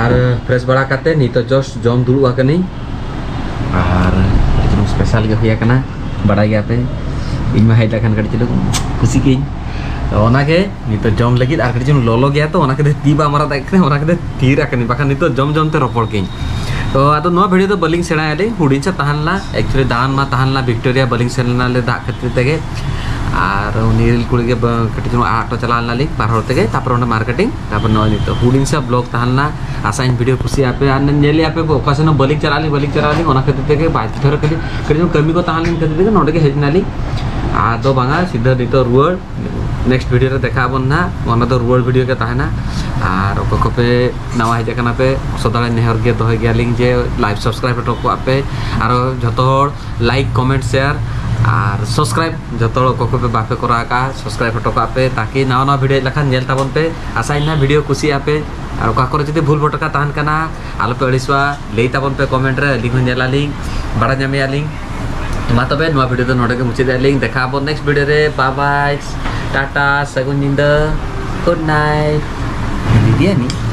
ᱟᱨ ᱯᱷᱨᱮᱥ ᱵᱟᱲᱟ ᱠᱟᱛᱮ ᱱᱤᱛᱚᱜ ᱡᱚᱥᱴ ᱡᱚᱢ ᱫᱩᱲᱩᱵ ᱟᱠᱟᱱᱟᱹᱧ᱾ ᱟᱨ ᱟᱹᱰᱤ ᱪᱩᱞᱩᱝ ᱥᱯᱮᱥᱟᱞ ᱜᱮ ᱦᱩᱭ ᱟᱠᱟᱱᱟ, ᱵᱟᱲᱟᱭ ᱜᱮᱭᱟ ᱯᱮ᱾ ᱤᱧ ᱢᱟ ᱦᱮᱡ ᱞᱮᱠᱷᱟᱱ ᱠᱟᱹᱴᱤᱡ ᱪᱩᱞᱩᱝ ᱠᱩᱥᱤ ᱠᱮᱜᱼᱟᱹᱧ᱾ ᱛᱚ ᱚᱱᱟᱜᱮ ᱱᱤᱛᱚᱜ ᱡᱚᱢ ᱞᱟᱹᱜᱤᱫ, ᱟᱨ ᱠᱟᱹᱴᱤᱡ ᱪᱩᱞᱩᱝ ᱞᱚᱞᱚ ᱜᱮᱭᱟ, ᱛᱚ ᱚᱱᱟ ᱠᱷᱟᱹᱛᱤᱨ ᱛᱤ ᱵᱟᱝ ᱢᱟᱨᱟᱜ ᱫᱟᱲᱮᱭᱟᱜ ᱠᱟᱱᱟ, ᱚᱱᱟ ᱠᱷᱟᱹᱛᱤᱨ ᱛᱷᱤᱨ ᱟᱠᱟᱱᱟᱹᱧ, ᱵᱟᱠᱷᱟᱱ ᱱᱤᱛᱚᱜ ᱡᱚᱢ ᱡᱚᱢ ᱛᱮ ᱨᱚᱯᱚᱲ ᱠᱮᱜᱼᱟᱹᱧ᱾ ᱛᱚ ᱟᱫᱚ ᱱᱚᱣᱟ ᱵᱷᱤᱰᱤᱭᱳ ᱫᱚ ᱵᱟᱹᱞᱤᱧ ᱥᱮᱬᱟᱭᱟ ᱞᱤᱧ, ᱦᱩᱰᱤᱧ ᱥᱮ ᱛᱟᱦᱮᱸ ᱞᱮᱱᱟ, ᱮᱠᱪᱩᱭᱮᱞᱤ ᱫᱟᱬᱟᱱ ᱢᱟ ᱛᱟᱦᱮᱸ ᱞᱮᱱᱟ ᱵᱷᱤᱠᱴᱳᱨᱤᱭᱟ, ᱵᱟᱹᱞᱤᱧ ᱥᱮᱱ ᱞᱮᱱᱟ ᱞᱮ ᱫᱟᱜ ᱠᱷᱟᱹᱛᱤᱨ ᱛᱮᱜᱮ᱾ ᱟᱨ ᱩᱱᱤ ᱨᱤᱞ ᱠᱩᱲᱤ ᱜᱮ ᱵᱟ-, ᱠᱟᱹᱴᱤᱡ ᱪᱩᱞᱩᱝ ᱟᱴᱚ ᱪᱟᱞᱟᱣ ᱞᱮᱱᱟ ᱞᱤᱧ ᱵᱟᱨ ᱦᱚᱲ ᱛᱮᱜᱮ, ᱛᱟᱨᱯᱚᱨ ᱚᱸᱰᱮ ᱢᱟᱨᱠᱮᱴᱤᱝ, ᱛᱟᱨᱯᱚᱨ ᱱᱚᱜᱼᱚᱭ ᱱᱤᱛᱚᱜ ᱦᱩᱰᱤᱧ ᱥᱮ ᱵᱞᱚᱜ ᱛᱟᱦᱮᱸ ᱞᱮᱱᱟ᱾ ᱟᱥᱟᱧ ᱵᱷᱤᱰᱤᱭᱳ ᱠᱩᱥᱤᱭᱟᱜ ᱯᱮ, ᱟᱨ ᱧᱮᱞᱮᱜᱼᱟ ᱯᱮ ᱚᱠᱟ ᱥᱮᱱ ᱦᱚᱸ ᱵᱟᱹᱞᱤᱧ ᱪᱟᱞᱟᱜ ᱞᱤᱧ, ᱵᱟᱹᱞᱤᱧ ᱪᱟᱞᱟᱜ ᱞᱤᱧ, ᱚᱱᱟ ᱠᱷᱟᱹᱛᱤᱨ ᱛᱮᱜᱮ ᱵᱟᱫᱽᱫᱷᱚ ᱨᱮ ᱠᱷᱟᱹᱞᱤ ᱠᱟᱹᱴᱤᱡ ᱪᱩᱞᱩᱝ ᱠᱟᱹᱢᱤ ᱠᱚ ᱛᱟᱦᱮᱸ ᱞᱮᱱ ᱠᱷᱟᱹᱛᱤᱨ ᱛᱮᱜᱮ ᱱᱚᱸᱰᱮ ᱜᱮ ᱦᱮᱡ ᱮᱱᱟᱞᱤᱧ᱾ ᱟᱫᱚ ᱵᱟᱝᱟ, ᱥᱤᱫᱷᱟᱹ ᱱᱤᱛᱚᱜ ᱨᱩᱣᱟᱹᱲ᱾ Next video ᱨᱮ ᱫᱮᱠᱷᱟᱜ ᱟᱵᱚᱱ ᱱᱟᱦᱟᱜ᱾ ᱚᱱᱟ ᱫᱚ ᱨᱩᱣᱟᱹᱲ video ᱜᱮ ᱛᱟᱦᱮᱱᱟ᱾ ᱟᱨ ᱚᱠᱚᱭ ᱠᱚᱯᱮ ᱱᱟᱣᱟ ᱦᱮᱡ ᱟᱠᱟᱱᱟ ᱯᱮ, ᱥᱚᱫᱟ ᱞᱮ ᱱᱮᱦᱚᱨ ᱜᱮ ᱫᱚᱦᱚᱭ ᱜᱮᱭᱟᱞᱤᱧ ᱡᱮ live subscribe ᱦᱚᱴᱚ ᱠᱟᱜ ᱯᱮ᱾ ᱟᱨᱚ ᱡᱷᱚᱛᱚ ᱦᱚᱲ like, comment, share ᱟᱨ subscribe ᱡᱷᱚᱛᱚ ᱦᱚᱲ ᱚᱠᱚᱭ ᱠᱚᱯᱮ ᱵᱟᱯᱮ ᱠᱚᱨᱟᱣ ᱟᱠᱟᱫᱼᱟ, subscribe ᱦᱚᱴᱚ ᱠᱟᱜ ᱯᱮ, ᱛᱟᱠᱤ ᱱᱟᱣᱟ ᱱᱟᱣᱟ video ᱦᱮᱡ ᱞᱮᱠᱷᱟᱱ ᱧᱮᱞ ᱛᱟᱵᱚᱱ ᱯᱮ᱾ ᱟᱥᱟᱭᱟᱹᱧ ᱱᱟᱦᱟᱜ video ᱠᱩᱥᱤᱭᱟᱜᱼᱟ ᱯᱮ᱾ ᱟᱨ ᱚᱠᱟ ᱠᱚᱨᱮ ᱡᱩᱫᱤ ᱵᱷᱩᱞ ᱵᱷᱚᱴᱠᱟ ᱛᱟᱦᱮᱱ ᱠᱟᱱᱟ, ᱟᱞᱚᱯᱮ ᱟᱹᱲᱤᱥᱚᱜᱼᱟ, ᱞᱟᱹᱭ ᱛᱟᱵᱚᱱ ᱯᱮ comment ᱨᱮ, ᱟᱹᱞᱤᱧ ᱦᱚᱸ ᱧᱮᱞᱟᱞᱤᱧ, ᱵᱟᱲᱟᱭ ᱧᱟᱢᱮᱭᱟᱞᱤᱧ᱾ ᱢᱟ ᱛᱚᱵᱮ ᱱᱚᱣᱟ video ᱫᱚ ᱱᱚᱰᱮ ᱜᱮ ᱢᱩᱪᱟᱹᱫ ᱮᱫᱼᱟ ᱞᱤᱧ᱾ ᱫᱮᱠᱷᱟᱜ ᱟᱵᱚᱱ next video ᱨᱮ᱾ Bye bye, ᱴᱟᱴᱟ, ᱥᱟᱹᱜᱩᱱ ᱧᱤᱫᱟᱹ, good night᱾ ᱫᱤᱫᱤᱭᱟᱱᱤ᱾